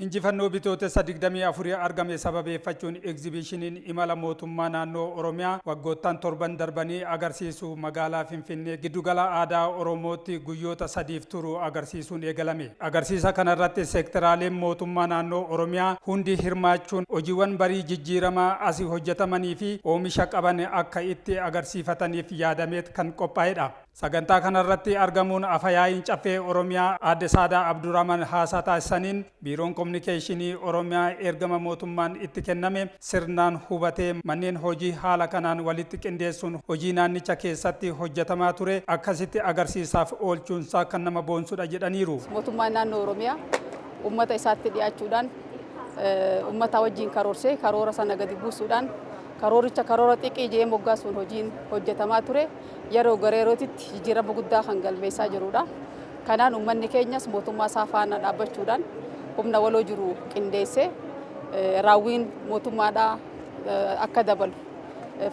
Injifannoo Bitootessa 24 argame sababeeffachuun egzibiishiniin imala mootummaa naannoo Oromiyaa waggoottan torban darbanii agarsiisu magaalaa Finfinnee Giddugala Aadaa Oromootti guyyoota sadiif turu agarsiisuun eegalame. Agarsiisa kanarratti seekteraaleen mootummaa naannoo Oromiyaa hundi hirmaachuun hojiiwwan barii jijjiiramaa asi hojjetamanii fi oomisha qaban akka itti agarsiifataniif yaadameet kan qophaa'edha. Sagantaa kanarratti argamuun Afa-yaa'iin Caffee Oromiyaa Aadde Saadaa Abdurrahman haasaa taasisaniin, Biiroon Kominikeeshinii Oromiyaa ergama mootummaan itti kenname sirnaan hubatee manneen hojii haala kanaan walitti qindeessuun hojii naannicha keessatti hojjetamaa ture akkasitti agarsiisaaf oolchuunsaa kan nama boonsudha jedhaniiru. Mootummaan Naannoo Oromiyaa ummata isaatti dhiyaachuudhaan ummataa wajjin karoorsee karoora sana gadi buusuudhaan karooricha karoora xiqii jedhee moggaasuun hojiin hojjetamaa ture yeroo gara yerootitti jijjiirama guddaa kan galmeessaa jirudha. Kanaan uummanni keenyas mootummaa isaa faana dhaabbachuudhaan humna waloo jiru qindeessee raawwiin mootummaadhaa akka dabalu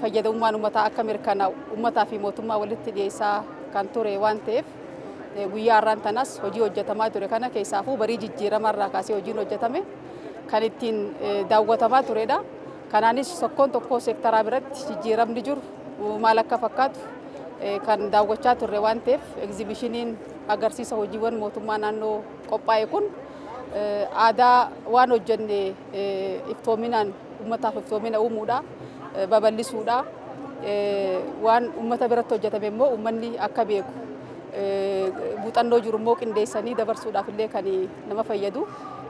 fayyadamummaan uummataa akka mirkanaa'u uummataa fi mootummaa walitti dhiyeessaa kan ture waan ta'eef guyyaa har'aan tanaas hojii hojjetamaa ture kana keessaafuu barii jijjiirama irraa kaasee hojiin hojjetame kan ittiin daawwatamaa turedha. Kanaanis tokkoon tokkoo seektaraa biratti jijjiiramni jiru maal akka fakkaatu kan daawwachaa turre waan ta'eef egzibishiniin agarsiisa hojiiwwan mootummaa naannoo qophaa'e kun aadaa waan hojjenne iftoominaan uummataaf iftoomina uumuudha, babal'isuudha. Waan uummata biratti hojjetame immoo uummanni akka beeku muuxannoo jiru immoo qindeessanii dabarsuudhaaf illee kan nama fayyadu.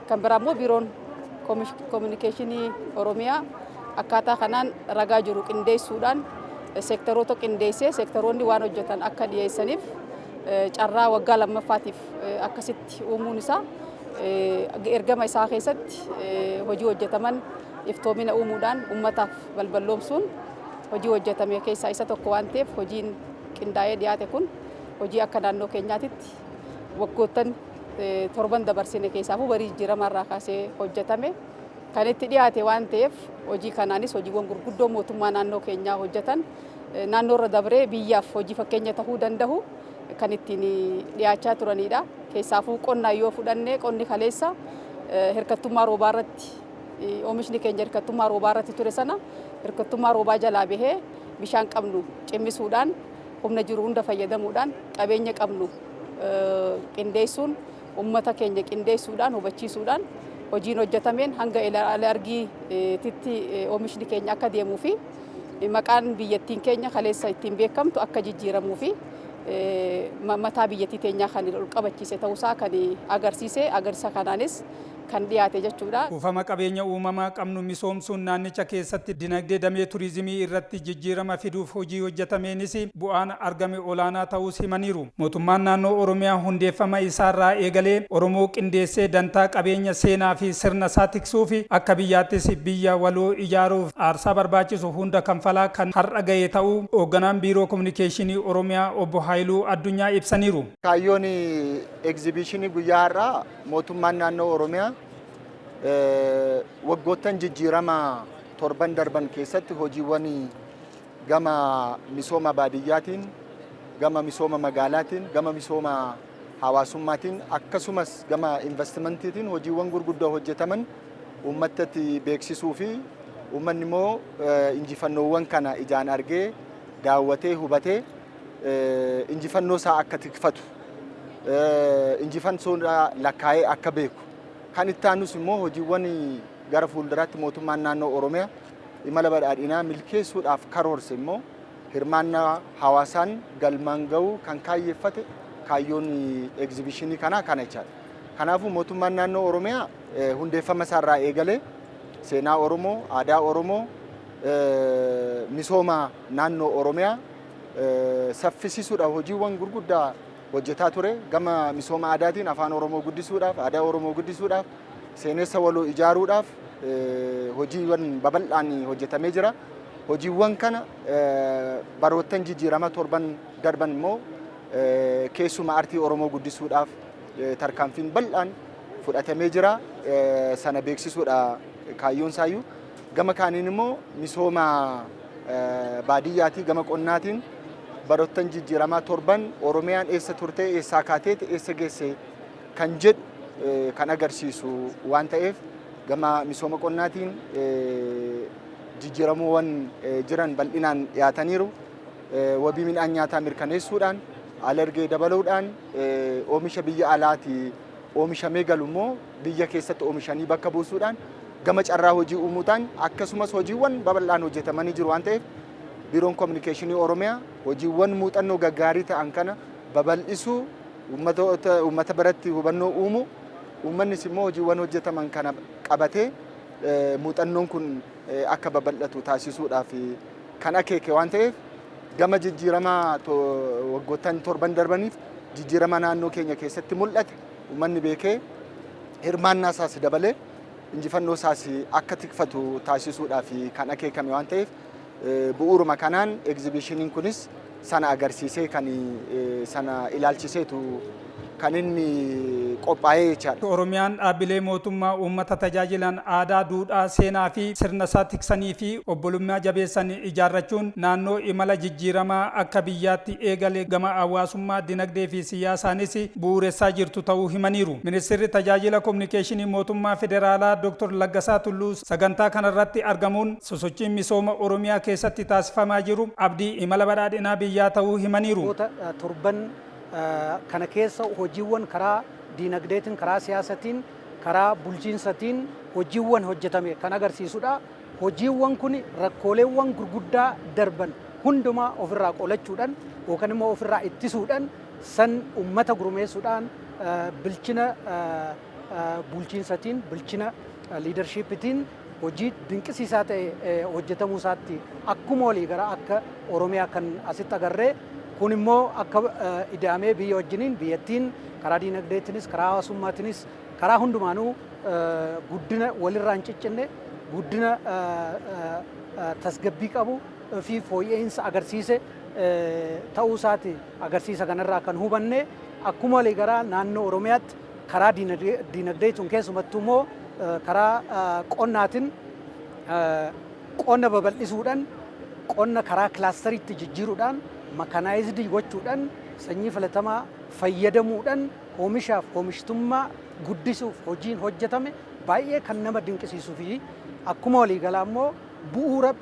Kan biraa immoo biiroon kominikeeshinii Oromiyaa akkaataa kanaan ragaa jiru qindeessuudhaan seektaroota qindeessee seektaroonni waan hojjetan akka dhiyeessaniif carraa waggaa lammaffaatiif akkasitti uumuun isaa ergama isaa keessatti hojii hojjetaman iftoomina uumuudhaan uummataaf balballoomsuun hojii hojjetame keessaa isa tokko waan ta'eef hojiin qindaa'ee dhiyaate kun hojii akka naannoo keenyaatitti waggoottan torban dabarsine keessaafuu barii jijjiiramaa irraa kaasee hojjetame kan itti dhiyaate waan ta'eef hojii kanaanis hojiiwwan gurguddoo mootummaa naannoo keenyaa hojjetan naannoo irra dabree biyyaaf hojii fakkeenya tahuu danda'u kan ittiin dhiyaachaa turanidha. Keessaafuu qonnaa yoo fudhanne qonni kaleessa hirkattummaa roobaa irratti oomishni keenya hirkattummaa roobaa irratti ture sana hirkattummaa roobaa jalaa bahee bishaan qabnu cimmisuudhaan humna jiru hunda fayyadamuudhaan qabeenya qabnu qindeessuun ummata keenya qindeessuudhaan hubachiisuudhaan hojiin hojjetameen hanga al-argiititti oomishni keenya akka deemuu fi maqaan biyyattiin keenya kaleessa ittiin beekamtu akka jijjiiramuu fi mataa biyyattii teenyaa kan ol qabachiise ta'uusaa kan agarsiise agarsiisa kanaanis kan dhiyaate jechuudha. Kuufama qabeenya uumamaa qabnu misoomsuun naannicha keessatti dinagdee damee turizimii irratti jijjiirama fiduuf hojii hojjetameenis bu'aan argame olaanaa ta'uus himaniiru. Mootummaan naannoo Oromiyaa hundeeffama isaarraa eegalee Oromoo qindeessee dantaa qabeenya seenaa fi sirna isaa tiksuuf akka biyyaattis biyya waloo ijaaruuf aarsaa barbaachisu hunda kanfalaa kan har'a gahe ta'uu Hoogganaan Biiroo Kominikeeshinii Oromiyaa Obbo Haayiluu Addunyaa ibsaniiru. Kaayyoon egzibiishinii guyyaa har'aa mootummaan naannoo Oromiyaa waggoottan jijjiirama torban darban keessatti hojiiwwan gama misooma baadiyyaatiin, gama misooma magaalaatiin, gama misooma hawaasummaatiin akkasumas gama investimantiitiin hojiiwwan gurguddoo hojjetaman uummatatti beeksisuu fi uummanni immoo injifannoowwan kana ijaan argee daawwatee hubatee injifannoo isaa akka tikfatu injifannoo lakkaa'ee akka beeku kan itti aanus immoo hojiiwwan gara fuulduraatti mootummaan naannoo Oromiyaa imala badhaadhinaa milkeessuudhaaf karoorse immoo hirmaannaa hawaasaan galmaan ga'uu kan kaayyeeffate kaayyoon egzibishinii kanaa kana jechaadha. Kanaafuu mootummaan naannoo Oromiyaa hundeeffama isaarraa eegalee seenaa Oromoo, aadaa Oromoo, misooma naannoo Oromiyaa saffisiisuudhaaf hojiiwwan gurguddaa hojjetaa ture. Gama misooma aadaatiin afaan Oromoo guddisuudhaaf, aadaa Oromoo guddisuudhaaf, seenessa waloo ijaaruudhaaf hojiiwwan babal'aan hojjetamee jira. Hojiiwwan kana baroottan jijjiirama torban darban immoo keessuma artii Oromoo guddisuudhaaf tarkaanfiin bal'aan fudhatamee jira. Sana beeksisuudha kaayyoon isaayyuu. Gama kaaniin immoo misooma baadiyyaatii gama qonnaatiin baroottan jijjiiramaa torban Oromiyaan eessa turte, eessaa kaateeti, eessa geesse kan jedhu kan agarsiisu waan ta'eef, gama misooma qonnaatiin jijjiiramuuwwan jiran bal'inaan dhiyaataniiru. Wabii midhaan nyaataa mirkaneessuudhaan, alergee dabaluudhaan, oomisha biyya alaatii oomishamee galu immoo biyya keessatti oomishanii bakka buusuudhaan, gama carraa hojii uumuudhaan, akkasumas hojiiwwan babal'aan hojjetamanii jiru waan ta'eef, Biiroon Kominikeeshinii Oromiyaa hojiiwwan muuxannoo gaggaarii ta'an kana babal'isuu, uummata biratti hubannoo uumuu, uummannis immoo hojiiwwan hojjetaman kana qabatee muuxannoon kun akka babal'atu taasisuudhaaf kan akeeke waan ta'eef, gama jijjiirama waggoottan 7n darbaniif jijjiirama naannoo keenya keessatti mul'ate uummanni beekee hirmaannaa isaas dabalee injifannoo isaas akka tikfatu taasisuudhaaf kan akeekame waan ta'eef, bu'uuruma kanaan egzibishiniin kunis sana agarsiisee kan sana ilaalchiseetu kan inni qophaa'ee jechaadha. Oromiyaan dhaabbilee mootummaa uummata tajaajilan, aadaa, duudhaa, seenaa fi sirna isaa tiksanii fi obbolummaa jabeessan ijaarrachuun naannoo imala jijjiiramaa akka biyyaatti eegale gama hawaasummaa, dinagdee fi siyaasaanis bu'uuressaa jirtu ta'uu himaniiru. Ministeerri Tajaajila Kominikeeshinii Mootummaa Federaalaa Dr. Laggasaa Tulluu sagantaa kanarratti argamuun sosochiin misooma Oromiyaa keessatti taasifamaa jiru abdii imala badhaadhinaa biyyaa ta'uu himaniiru. 7n kana keessa hojiiwwan karaa diinagdeetiin, karaa siyaasatiin, karaa bulchiinsatiin hojiiwwan hojjetame kan agarsiisudha. Hojiiwwan kun rakkooleewwan gurguddaa darban hundumaa ofirraa qolachuudhaan yookaan immoo ofirraa ittisuudhaan, san ummata gurmeessuudhaan, bilchina bulchiinsatiin, bilchina leadershipitiin hojii dinqisiisaa ta'e hojjetamuu isaatti akkuma walii gara akka Oromiyaa kan asitti agarree, kun immoo akka ida'amee biyya wajjiniin biyyattiin karaa diinagdeetinis, karaa hawaasummaatiinis, karaa hundumaanuu guddina walirraa hin ciccinne, guddina tasgabbii qabu fi fooyya'insa agarsiise ta'uu isaati agarsiisa. Kanarraa kan hubanne akkuma walii garaa naannoo Oromiyaatti karaa diinagdeetiin, keessumattuu immoo karaa qonnaatiin, qonna babal'isuudhaan, qonna karaa kilaastariitti jijjiiruudhaan, mechanized gochuudhaan, sanyii filatamaa fayyadamuudhaan oomishaaf oomishtummaa guddisuuf hojiin hojjetame baay'ee kan nama dinqisiisuu fi akkuma waliigalaa immoo bu'uura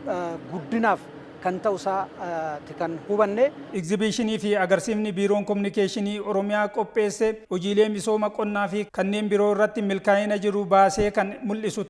guddinaaf kan ta'u isaati kan hubanne. Egzibishinii fi agarsiifni Biiroon Kominikeeshinii Oromiyaa qopheesse hojiilee misooma qonnaa fi kanneen biroo irratti milkaa'ina jiru baasee kan mul'isu